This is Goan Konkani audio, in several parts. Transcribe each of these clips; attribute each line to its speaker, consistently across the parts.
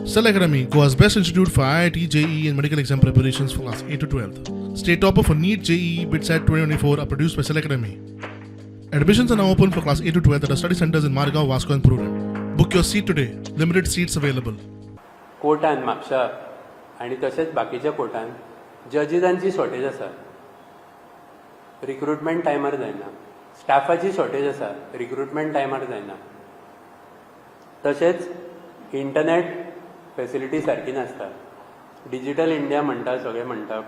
Speaker 1: Cell Academy, Goa's best institute for IIT, JEE, and medical exam preparations for class 8 to 12. State topper for NEET, JEE, BITSAT 2024 are produced by Cell Academy. Admissions are now open for class 8 to 12 at our study centers in Margao, Vasco, and Prudent. Book your seat today. Limited seats available.
Speaker 2: कोर्टान म्हापशा आनी तशेंच बाकीच्या कोर्टान जजीसांची शॉर्टेज आसा, रिक्रुटमेंट टायमार जायना. स्टाफाची शॉर्टेज आसा, रिक्रुटमेंट टायमार जायना. तशेंच इंटरनेट फेसिलिटी सारकी नासता. डिजिटल इंडिया म्हणटा, सगळे म्हणटा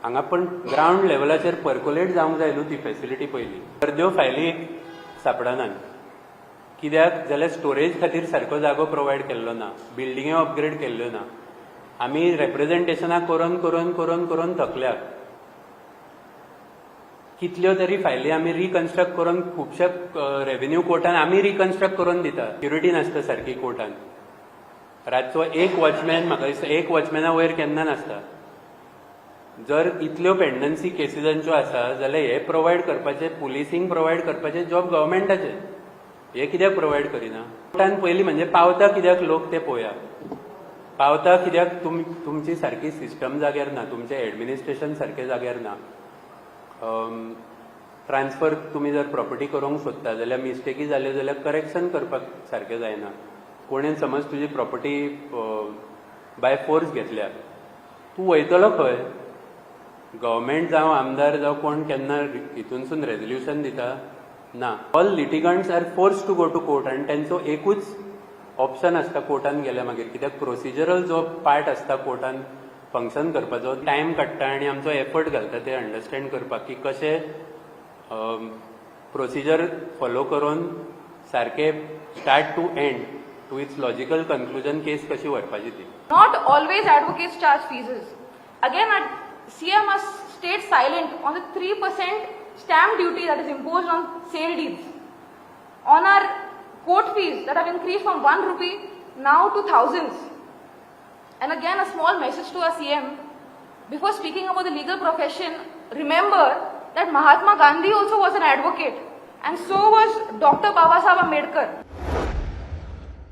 Speaker 2: हांगा, पण ग्रावंड लेवलाचेर पर्कोलेट जावंक जाय न्हू ती फेसिलिटी पयली. अर्द्यो फायली सापडनात, कित्याक जाल्यार स्टोरेज खातीर सारको जागो प्रोवायड केल्लो ना, बिल्डिंग्यो अपग्रेड केल्ल्यो ना. आमी रेप्रेझेंटेशनां करून करून करून करून थकल्यात. कितल्यो तरी फायली आमी रिकन्स्ट्रक्ट करून खुबश्या रेव्हेन्यू कोर्टान आमी रिकन्स्ट्रक्ट करून दिता. सिक्युरिटी नासता सारकी कोर्टान. रातचो एक वॉचमॅन, म्हाका दिसता एक वॉचमॅना वयर केन्ना नासता. जर इतल्यो पेंडन्सी केसीसांच्यो आसा जाल्यार हे प्रोवायड करपाचें, पुलिसींग प्रोवायड करपाचें जॉब गव्हर्मेंटाचें. हे कित्याक प्रोवायड करिना? कोर्टान पयलीं म्हणजे पावता कित्याक लोक ते पळोवया. पावता कित्याक? तुमची सारकी सिस्टम जाग्यार ना, तुमचें एडमिनिस्ट्रेशन सारकें जाग्यार ना. ट्रान्सफर तुमी जर प्रॉपर्टी करूंक सोदता जाल्यार मिस्टेकी जाल्यो जाल्यार करेक्शन करपाक सारकें जायना. कोणेन समज तुजी प्रॉपर्टी बाय फोर्स घेतल्या, तूं वयतलो खंय? गव्हर्मेंट जावं, आमदार जावं, कोण केन्ना हितूनसून रेजोल्युशन दिता? ना. All litigants are forced to go to court आनी तेंचो एकूच ऑप्शन आसता कोर्टान गेल्या मागीर, कित्याक प्रोसिजरल जो पार्ट आसता कोर्टान फंक्शन करपाचो, टायम काडटा आनी आमचो एफर्ट घालता ते अंडरस्टँड करपाक की कशें प्रोसिजर फॉलो करून सारकें start to end, to its logical conclusion case कशी व्हरपाची ती.
Speaker 3: Not always advocates charge fees. Again, our CM has stayed silent on the 3% stamp duty that is imposed on sale deeds, on our court fees that have increased from 1 rupee now to thousands. And again, a small message to our CM. Before speaking about the legal profession, remember that Mahatma Gandhi also was an advocate, and so was Dr. Babasaheb Ambedkar.